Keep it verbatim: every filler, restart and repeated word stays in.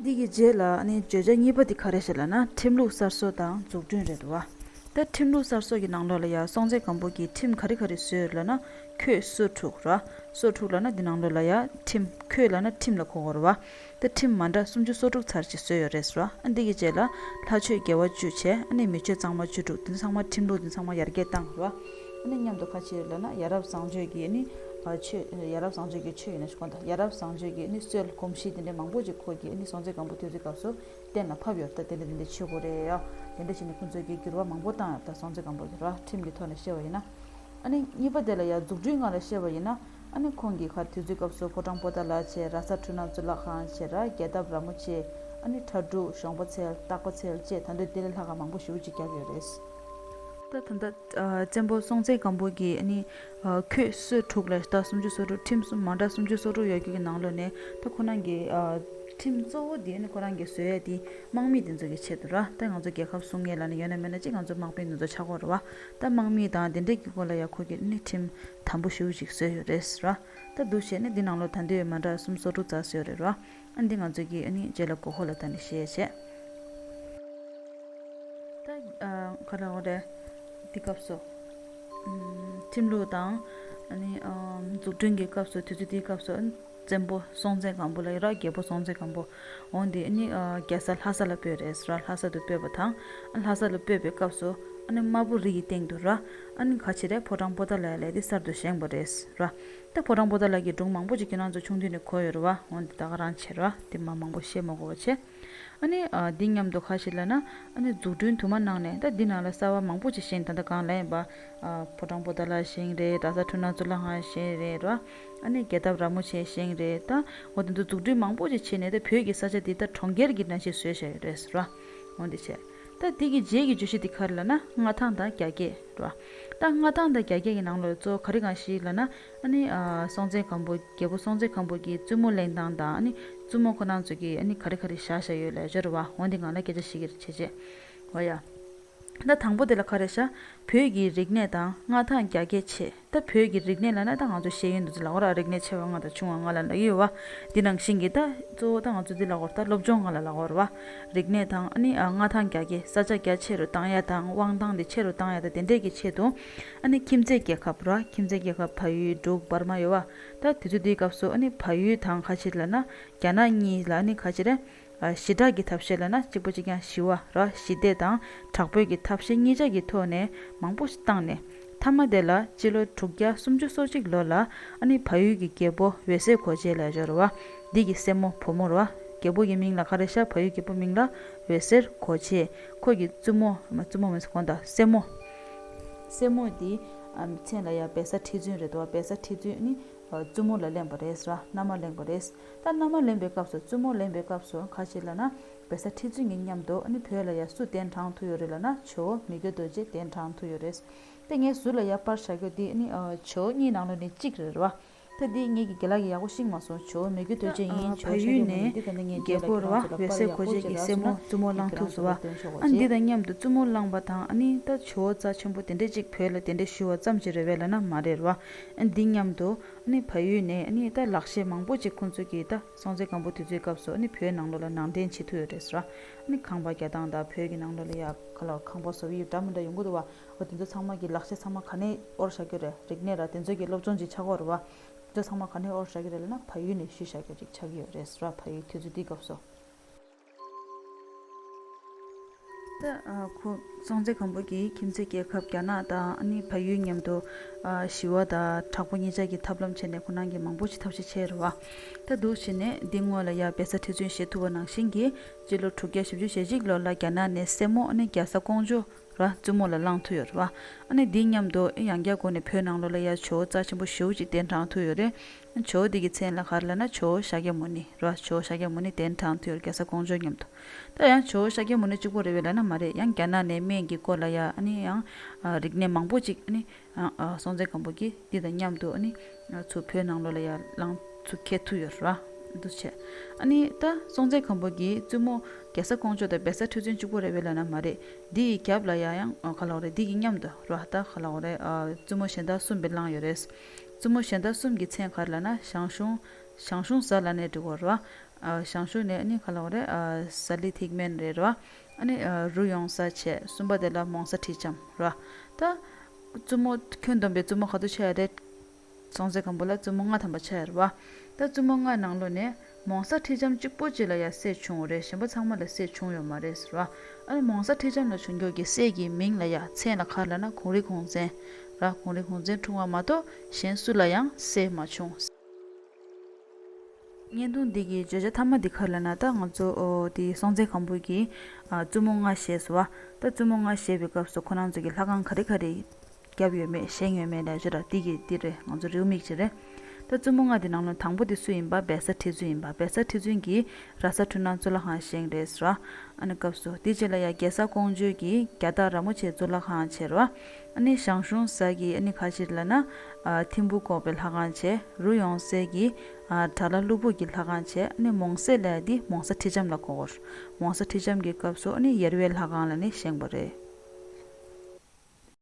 འདི་གི་རྗེས་ལ་ཨ་ནི་བརྗོད་བྱ་གཉིས་པ་འདི་ག་རེ་ཞེས་ལབ་ན་ཁྲིམས་ལུགས་གསར་བཟོ་དང་འཛུགས་སྐྲུན་རེད་འདུག་བ། ད་ཁྲིམས་ལུགས་གསར་བཟོ་གི་ནང་ལོགས་ལ་ཡ་སྲོང་བཙན་སྒམ་པོ་གིས་ཁྲིམས་ག་རེ་ག་རེ་བཟོས་ཡོད་ལབ་ན་ཁོད་སོ་དྲུག་ར། སོ་དྲུག་ལབ་ན་འདི་ནང་ལོགས་ལ་ཡ་ཁྲིམས་ཁོད་ལབ་ན་ཁྲིམས་ལ་གོ་དགོས་རེད་བ། ད་ཁྲིམས་མ་འདྲ་སུམ་ཅུ་སོ་དྲུག་ཚར་གཅིག་བཟོས་ཡོད་རེད་ཟེར་བ། ཨ་འདི་གི་རྗེས་ལ་ལྷ་ཆོས་དགེ་བ་བཅུ་བྱས། ཨ་ནི་མི་ཆོས་གཙང་མ་བཅུ་དྲུག་འདི་ཚང་མ་ཁྲིམས་ལུགས་འདི་ཚང་མ་ཡར་རྒྱས་བཏང་རེད་བ། ཨ་ནི་མཉམ་དུ་ཁ་ཕྱིར་ལབ་ན་ཡ་རབས་བཟང་སྤྱོད་ཀྱི་ཨ་ནི་ཨ་ཆོས་ཡ་རབས་བཟང་སྤྱོད་ཀྱི་ཆོས་ཡིན་ན་ཞིག་གོ་ད་ཡ་རབས་བཟང་སྤྱོད་ཀྱི་ཨ་ནི་སྲོལ་གོམས་གཤིས་དེ་འདྲའི་མང་པོ་ཅིག་ཁོ་གིས་ཨ་ནི་སྲོང་བཙན་སྒམ་པོ་དུས་ཚོད་སྐབས་སུ་གཏན་ལ་ཕབ་ཡོད་རེད། ད་དེ་འདྲ་དེ་འདྲ་བྱེད་དགོས་རེད་ཡ། དེ་འདྲ་བྱས་ནས་ཁོ་ཚོས་ཀྱི་འགྱུར་བ་མང་པོ་བཏང་ཡོད་རེད། ད་སྲོང་བཙན་སྒམ་པོ་གི་ར་ཁྲིམས་ཀྱི་ཐོག་ནས་བཤད་པ་ཡིན་ན། ཨ་ནི་གཉིས་པ་དེ་ལ་ཡ་འཛུགས་སྐྲུན་སྒང་ལ་བཤད་པ་ཡིན་ན། ཨ་ནི་ཁོང་གིས་ཁར་དུས་ཚོད་སྐབས་སུ་ཕོ་བྲང་པོ་ཏཱ་ལ་བྱས། ར་ས་འཕྲུལ་སྣང་གཙུག་ལག་ཁང་བྱས། ར་རྒྱལ་ཐབས་ར་མོ་ཆེ། ཨ་ནི་ཁྲ་འབྲུག་གཞོང་པ་འཚལ་སྟག་པ་འཚལ་བཅས་ད་འདོད་དེ་ལས་ལྷག་ག་མང་པོ་ཞེ་པོ་ཅིག་བརྒྱབ་ཡོད་རེད། ད་ད་ལྟ་ཨ་བཙན་པོ་སྲོང་བཙན་སྒམ་པོ་གིས་ཨ་ནི་ཨ་ཁོད་སོ་དྲུག་ལ་ད་སུམ་ཅུ་སོ་དྲུག་ཁྲིམས་སུམ་མ་འདྲ་སུམ་ཅུ་སོ་དྲུག་ཡོད་རྒྱུ་གི་ནང་ལོགས་ནས་ད་ཁོ་རང་གི་ཨ་ཁྲིམས་གཙོ་བོ་དེ་ཨ་ནི་ཁོ་རང་གིས་བཟོ་ཡ་དེ་དམག་མི་དེ་ཚོ་གི་ཆེད་དུ་ར། ད་ང་ཚོ་རྒྱལ་ཁབ་སྲུང་མཁན་ལབ་ནས་ཡོད་ན་མེད་ན་ཅིག་ང་ཚོ་དམག་དཔོན་དེ་ཚོ་ཆགས་ཀྱི་ཡོད་རེད་བ། ད་དམག་མི་དང་དེ་འདྲས་ཀྱི་སྐོར་ལ་ཡ་ཁོ་གིས་ཨ་ནི་ཁྲིམས་དམ་པོ་ཞེ་པོ་ཅིག་བཟོས་ཡོད་རེད་ར། ད་འདུག་བྱས་ནས་འདི་ནང་ལོགས་ད་འདོད་མ་འདྲ་སུམ་སོ་དྲུག་ཙམ་བཟོས་ཡོད་རེད་ར། ཨ་འདི་ང་ཚོ་གིས་ཨ་ནི་རྗེས་ལ་མགོ་ཁོག་ལ་ད་ནི་བཤད་བྱས། ད་ཨ་ག་རེ་ལབ་དགོས་རེད། འདི་སྐབས་སུ་ཨམ་ཁྲིམས་ལུགས་དང་ཨ་ནི་ཨམ་འཛུགས་སྐྲུན་གྱི་སྐབས་སུ་དུས་ཚོད་འདིའི་སྐབས་སུ་ཨ་ནི་བཙན་པོ་སྲོང་བཙན་སྒམ་པོ་ལ་ཡོད་ར། རྒྱལ་པོ་སྲོང་བཙན་སྒམ་པོ། འོན་ཏེ་ཨ་ནི་ཨ་རྒྱལ་ས་ལྷ་ས་ལ་སྤོས་རེད་ར། ལྷ་ས་དུ་སྤོས་པ་དང་ཨ་ལྷ་ས་ལ་སྤོས་པའི་སྐབས་སུ་ཨ་ནི་དམར་པོ་རི་ཡི་སྟེང་དུ་ར། ཨ་ནི་ག་ཅི་རེད། ཕོ་བྲང་པོ་ཏཱ་ལ་ལབ་ཡ་དེ་གསར་དུ་བཞེངས་པ་རེད་ར། ད་ཕོ་བྲང་པོ་ཏཱ་ལ་གི་སྒྲུང་མང་པོ་ཅིག་ཁྱེད་རང་ཚོ་ཆུང་དུས་ནས་གོ་ཡོད་རེད་བ། འོན་ཏེ་ད་ག་རང་བྱེད་ར། དེ་མ་མང་པོ་བཤད་མ་དགོས་པ་བྱས། ཨ་ནི་ཨ་འདི་མཉམ་དུ་ག་ཅི་ལབ་ན་ཨ་ནི་འཛུགས་སྐྲུན་དུ་མ་གནང་ནས་ད་འདི་ནང་ལ་གསར་པ་མང་པོ་ཅིག་བཞེངས། ད་ལྟ་གང་ལབ་ཡིན་པ། ཨ་ཕོ་བྲང་པོ་ཏཱ་ལ་བཞེངས་རེད། ར་ས་འཕྲུལ་སྣང་གཙུག་ལག་ཁང་བཞེངས་རེད་ར། ཨ་ནི་རྒྱལ་ཐབས་ར་མོ་ཆེ་བཞེངས་རེད། ད་འོ་དེ་ཚོ་འཛུགས་སྐྲུན་མང་པོ་ཅིག་བྱས་ནས་ད་བོད་ཀྱི་ས་ཆ་འདི་ད་གྲོང་ཁྱེར་གྱི་ནང་བཞིན་བཟོས་བཞག་ཡོད་རེད་ར། འོ་འདི་བྱས། ད་འདི་གི་རྗེས་ཀྱི་བརྗོད་གཞི་འདི་ག་རེ་ལབ་ན་མངའ་ཐང་དང་རྒྱ་སྐྱེད་ར། ད་མངའ་ཐང་དང་རྒྱ་སྐྱེད་ཀྱི་ནང་ལོགས་གཙོ་བོ་ག་རེ་གང་ཞིག་ལབ་ན། ཨ་ནི་ཨ་སྲོང་བཙན་སྒམ་པོ་རྒྱལ་པོ་སྲོང་བཙན་སྒམ་པོ་གིས་བཙུན་མོ་ལེན་སྟངས་དང་ཨ་ནི་བཙུན་མོ་ཁོ་རང་ཚོ་གིས་ཨ་ནི་ག་རེ་ག་རེ་བཞག་བཞག་ཡོད་ལབ་ཡ་ཅིག་རེད་བ། འོ་འདི་ང་ལ་སྐད་ཆ་བཤད་ཀྱི་རེད་བྱས་བྱས། འོ་ཡ། ད་དང་པོ་དེ་ལ་ག་རེ་ཤག་བོད་ཀྱི་རིག་གནས་དང་མངའ་ཐང་རྒྱ་སྐྱེད་ཆེད། ད་བོད་ཀྱི་རིག་གནས་ལབ་ན་ད་ང་ཚོ་ཤེས་ཡོན་འདུག་ཚོད་ལབ་དགོས་ར། རིག་གནས་ཆེ་བ་ལྔ་དང་ཆུང་བ་ལྔ་ལ་ལབ་ཀྱི་ཡོད་བ། འདི་ནང་བཞིན་གྱི་ད་གཙོ་བོ་ད་ང་ཚོ་འདི་ལབ་དགོས་ར། ད་སློབ་སྦྱོང་ལྔ་ལ་ལབ་དགོས་ར་བ། རིག་གནས་དང་ཨ་ནི་ཨ་མངའ་ཐང་རྒྱ་སྐྱེད་ས་ཆ་རྒྱ་ཆེ་རུ་བཏང་ཡ་དང་དབང་ཐང་དེ་ཆེ་རུ་བཏང་ཡ་དང་དེ་འདྲས་ཀྱི་ཆེད་དུ། ཨ་ནི་ཁྱིམ་མཚེས་རྒྱལ་ཁབ་ར། ཁྱིམ་མཚེས་རྒྱལ་ཁབ་བལ་ཡུལ་འབྲུག་འབར་མ་ཡོད་བ། ད་དེ་ཚོ་དེའི་སྐབས་སུ་ཨ་ནི་བལ་ཡུལ་དང་ག་ཅི་ལབ་ན་རྒྱ་ནག་གཉིས་ལ་ཨ་ནི་ག་ཅི་རེད། ཨ་ཞི་དྲག་གི་ཐབས་ཤེས་ལབ་ན་གཅིག་པ་གཅིག་རྐྱང་ཞི་བ་ར། ཞི་བདེ་དང་དྲག་པོའི་གི་ཐབས་ཤེས་གཉིས་ཆ་གི་ཐོག་ནས་མང་པོ་ཞིག་བཏང་ནས། མཐའ་མ་དེ་ལ་སྤྱི་ལོ་དྲུག་བརྒྱ་སུམ་ཅུ་སོ་གཅིག་ལོ་ལ་ཨ་ནི་བལ་ཡུལ་གྱི་རྒྱལ་པོ་འོད་ཟེར་གོ་ཆེ་ལབ་ཡ་ཅིག་ཡོད་རེད་བ། འདི་གི་སྲས་མོ་བུ་མོ་རེད་བ། རྒྱལ་པོ་གི་མིང་ལ་ག་རེ་ཤག་བལ་ཡུལ་རྒྱལ་པོ་མིང་ལ་འོད་ཟེར་གོ་ཆེ། ཁོ་གི་བཙུན་མོ་མ་བཙུན་མོ་མིན་ས་གོ་ད་སྲས་མོ། སྲས་མོ་འདི་ཨ་མཚན་ལ་ཡ་བལ་བཟའ་ཁྲི་བཙུན་རེད་དོ། བལ་བཟའ་ཁྲི་བཙུན་ནི་བཙུན་མོ་ལ་ལེན་པ་རེད་ཟེར་བ། མནའ་མ་ལེན་པ་རེད། ད་མནའ་མ་ལེན་པའི་སྐབས་སུ་བཙུན་མོ་ལེན་པའི་སྐབས་སུ་ག་ཅི་ལབ་ན་བལ་བཟའ་ཁྲི་བཙུན་གྱི་མཉམ་དུ་ཨ་ནི་བོད་ལ་ཡ་སུ་གདན་དྲངས་ཐུབ་ཡོད་རེད་ལབ་ན་ཇོ་བོ་མི་བསྐྱོད་རྡོ་རྗེ་གདན་དྲངས་ཐུབ་ཡོད་རེད། དེ་ངས་ཟུར་ལ་ཡ་པར་བཞག་རྒྱུ་འདི་ཨ་ནི་ཇོ་བོ་གཉིས་ནང་ལོགས་ནས་གཅིག་རེད་རེད་བ། ད་འདི་ངེད་ཀྱི་རྒན་ལགས་ཀྱིས་ཡག་པོ་ཤེས་མ་སོང་། ཇོ་བོ་མི་བསྐྱོད་རྡོ་རྗེ་ཡིན། ཇོ་བོ་ཞྭ་སྐྱ་མོ་ནི་འདི་ད་ནི་ངས་རྒན་ལགས་ཀྱི་ཐོག་ལ་པར་ཡག་པོ་ཅིག་རག་སོང་ན་ངས་རྒན་ལགས་ཚོ་ལ་སྟོན་ཆོག་པ་བྱེད། ཨ་འདི་དང་མཉམ་དུ་བཙུན་མོ་བླངས་པ་དང་ཨ་ནི་ད་ཇོ་བོ་རྩ་ཆེན་པོ་དེ་འདྲས་ཅིག་བོད་ལ་དེ་འདྲས་ཞུ་བ་ཙམ་ཅིག་རེད་པས་ལབ་ན་མ་རེད་རེད་བ། ཨ་འདི་མཉམ་དུ་ཨ་ནི་བལ་ཡུལ་ནས་ཨ་ནི་ད་ལག་ཤེས་མང་པོ་ཅིག་ཁོང་ཚོ་གིས་ད་སྲོང་བཙན་སྒམ་པོ་དུས་ཚོད་སྐབས་སུ་ཨ་ནི་བོད་ནང་ལོགས་ལ་ནང་འདྲེན་བྱེད་ཐུབ་ཡོད་རེད་ཟེར་བ། ཨ་ནི་ཁང་པ་རྒྱག་སྟངས་དང་བོད་ཀྱི་ནང་ལོགས་ལ་ཡ་ག་ལ་ཁང་པ་བཟོ་བའི་འདྲ་མི་འདྲ་ཡོང་གི་འདུག་བ། འོ་དེ་ཚོ་ཚང་མ་གི་ལག་ཤེས་ཚང་མ་ག་ནས་དབོར་བཞག་རྒྱུ་རེད། རིག་གནས་ར་དེ་ཚོ་གི་སློབ་སྦྱོང་ཅིག་ཆགས་ཀྱི་ཡོད་རེད་བ། དེ་ཚང་མ་ག་ནས་དབོར་བཞག་གི་རེད་ལབ་ན་བལ་ཡུལ་ནས་བཤུས་བཞག་གི་རིགས་ཆགས་ཀྱི་ཡོད་རེད་ཟེར་བ། བལ་ཡུལ་དུས་ཚོད་འདིའི་སྐབས་སུ། ད་ཨ་ཁོ་སྲོང་བཙན་སྒམ་པོ་གིས་ཁྱིམ་མཚེས་རྒྱལ་ཁབ་རྒྱ་ནག་དང་ཨ་ནི་བལ་ཡུལ་མཉམ་དུ་ཨ་ཞི་བ་དང་དྲག་པོ་གཉིས་ཆ་གི་ཐབས་ལམ་བྱས་ནས་ཁོ་རང་གིས་མང་པོ་ཞིག་ཐབས་ཤེས་བྱས་རེད་བ། ད་འདུག་བྱས་ནས་འདི་སྔོན་ལ་ཡ་བལ་བཟའ་ཁྲི་བཙུན་བཞེས་ཐུབ་པ་ནང་བཞིན་གྱི་སྤྱི་ལོ་དྲུག་བརྒྱ་བཞི་བཅུ་ཞེ་གཅིག་ལོ་ལ་རྒྱ་ནག་ནས་སྲས་མོ་ཨ་ནི་རྒྱ་བཟའ་ཀོང་ཇོ་ར་བཙུན་མོ་ལ་བླངས་ཐུབ་ཡོད་རེད་བ། ཨ་ནི་འདི་མཉམ་དུ་ཡང་བསྐྱར་སྒོ་ནས་བོད་ནང་ལོགས་ལ་ཡ་ཇོ་བོ་རྩ་ཆེན་པོ་ཞེ་པོ་ཅིག་གདན་དྲངས་ཐུབ་ཡོད་རེད། ཇོ་བོ་འདི་གི་མཚན་ལ་ག་རེ་ལབ་ན་ཇོ་བོ་ཤཱཀྱ་མུ་ནི་རེད་བ། ཇོ་བོ་ཤཱཀྱ་མུ་ནི་གདན་དྲངས་ཐུབ་ཡོད་རེད་རྒྱ་བཟའ་ཀོང་ཇོ་མཉམ་དུ། ད་ཡང་ཇོ་བོ་ཤཱཀྱ་མུ་ནི་གཅིག་པོ་རེད་པས་ལབ་ན་མ་རེད། ཡང་རྒྱ་ནག་ནས་སྨན་གྱི་སྐོར་ལ་ཡ་ཨ་ནི་ཡང་ཨ་རིག་གནས་མང་པོ་ཅིག་ཨ་ནི་ཨ་ཨ་སྲོང་བཙན་སྒམ་པོ་གིས་འདི་དང་མཉམ་དུ་ཨ་ནི་ཨ་ཚུར་བོད་ནང་ལོགས་ལ་ཡ་བླངས་ཚུར་འཁྱེར་ཐུབ་ཡོད་རེད་བ། འདུག་བྱས། ཨ་ནི་ད་སྲོང་བཙན་སྒམ་པོ་གི་བཙུན་མོ་རྒྱ་བཟའ་ཀོང་ཇོ་དང་བལ་བཟའ་ཁྲི་བཙུན་གཅིག་པོ་རེད་པས་ལབ་ན་མ་རེད། འདི་ཡི་རྒྱབ་ལ་ཡ་ཡང་ཨ་ག་ལབ་དགོས་རེད། འདི་གི་མཉམ་དུ་རེད་བ། ད་ག་ལབ་དགོས་རེད། ཨ་བཙུན་མོ་གཞན་དག་གསུམ་པའི་བླངས་ཡོད་རེད། བཙུན་མོ་གཞན་དག་གསུམ་གྱི་མཚན་ག་རེ་ལབ་ན་ཞང་ཞུང་། ཞང་ཞུང་ཟ་ལབ་ནས་འབྲི་དགོས་རེད་བ། ཨ་ཞང་ཞུང་ནས་ཨ་ནི་ག་ལབ་དགོས་རེད། ཨ་ཟ་ལི་ཐིག་སྨན་རེད་ར། ཨ་ནི་ཨ་རུ་ཡོང་ས་བྱས། གསུམ་པ་དེ་ལ་མོང་ས་ཁྲི་ལྕམ་ར། ད་བཙུན་མོ་ཁྱོན་བསྡོམས་པའི་བཙུན་མོ་ག་ཚོད་ཆགས་ཡ་རེད། སྲོང་བཙན་སྒམ་པོ་ལ་བཙུན་མོ་ལྔ་ཐམ་པ་ཆགས་ཡ་རེད་བ། ད་བཙུན་མོ་ལྔ་ནང་ལོགས་ནས་མོང་ས་ཁྲི་ལྕམ་གཅིག་པོ་གཅིག་ལ་ཡ་སྲས་བྱུང་བ་རེད། གཞན་པ་ཚང་མ་ལ་སྲས་བྱུང་ཡོད་མ་རེད་ཟེར་བ། ཨ་ནི་མོང་ས་ཁྲི་ལྕམ་ལ་བྱུང་རྒྱུ་གི་སྲས་ཀྱི་མིང་ལ་ཡ་མཚན་ལ་ག་རེ་ལབ་ན་གུང་རི་གུང་བཙན་ར། གུང་རི་གུང་བཙན་འཁྲུངས་པ་མ་གཏོགས་གཞན་སུ་ལ་ཡང་སྲས་མ་བྱུང་། བརྙན་ཐུང་འདི་གི་བརྗོད་བྱ་མཐའ་མ་འདི་ག་རེ་ལབ་ན། ད་ང་ཚོ་ཨོ་དེ་སྲོང་བཙན་སྒམ་པོ་གིས་ཨ་བཙུན་མོ་ལྔ་བཞེས་སོང་བ། ད་བཙུན་མོ་ལྔ་བཞེས་པའི་སྐབས་སུ་ཁོ་རང་ཚོ་གི་ལྷ་ཁང་ག་རེ་ག་རེ་བརྒྱབ་ཡོད་མེད་བཞེངས་ཡོད་མེད་ལབ་ཡ་ཅིག་ར། འདི་གི་འདི་རེད། ང་ཚོ་རེའུ་མིག་ཅིག་རེད། ད་བཙུན་མོ་ལྔ་འདི་ནང་ལོ་དང་པོ་དེ་སུ་ཡིན་པ། བལ་བཟའ་ཁྲི་བཙུན་ཡིན་པ། བལ་བཟའ་ཁྲི་བཙུན་གྱིས་ར་ས་འཕྲུལ་སྣང་གཙུག་ལག་ཁང་བཞེངས་རེད་ཟེར་བ། ཨ་ནི་སྐབས་སུ་དེ་རྗེས་ལ་ཡ་རྒྱལ་ས་ཀོང་ཇོ་གིས་རྒྱ་སྟག་ར་མོ་ཆེའི་གཙུག་ལག་ཁང་བྱས་རེད་བ། ཨ་ནི་ཞང་ཞུང་ཟ་གིས་ཨ་ནི་ག་ཅིག་ལབ་ན། ཨ་ཐིམ་ཕུ་ཀོ་པའི་ལྷ་ཁང་བྱས། རུ་ཡོང་སའི་གིས་ཨ་དགྲ་ལྷ་ཀླུ་སྦུག་གི་ལྷ་ཁང་བྱས། ཨ་ནི་མོང་སྲས་ལབ་ཡ་འདི་མོང་ས་ཁྲི་ལྕམ་ལ་གོ་གོ། མོང་ས་ཁྲི་ལྕམ་གྱི་སྐབས་སུ་ཨ་ནི་ཡར་བའི་ལྷ་ཁང་ལ་ནི་བཞེངས་པ་རེད།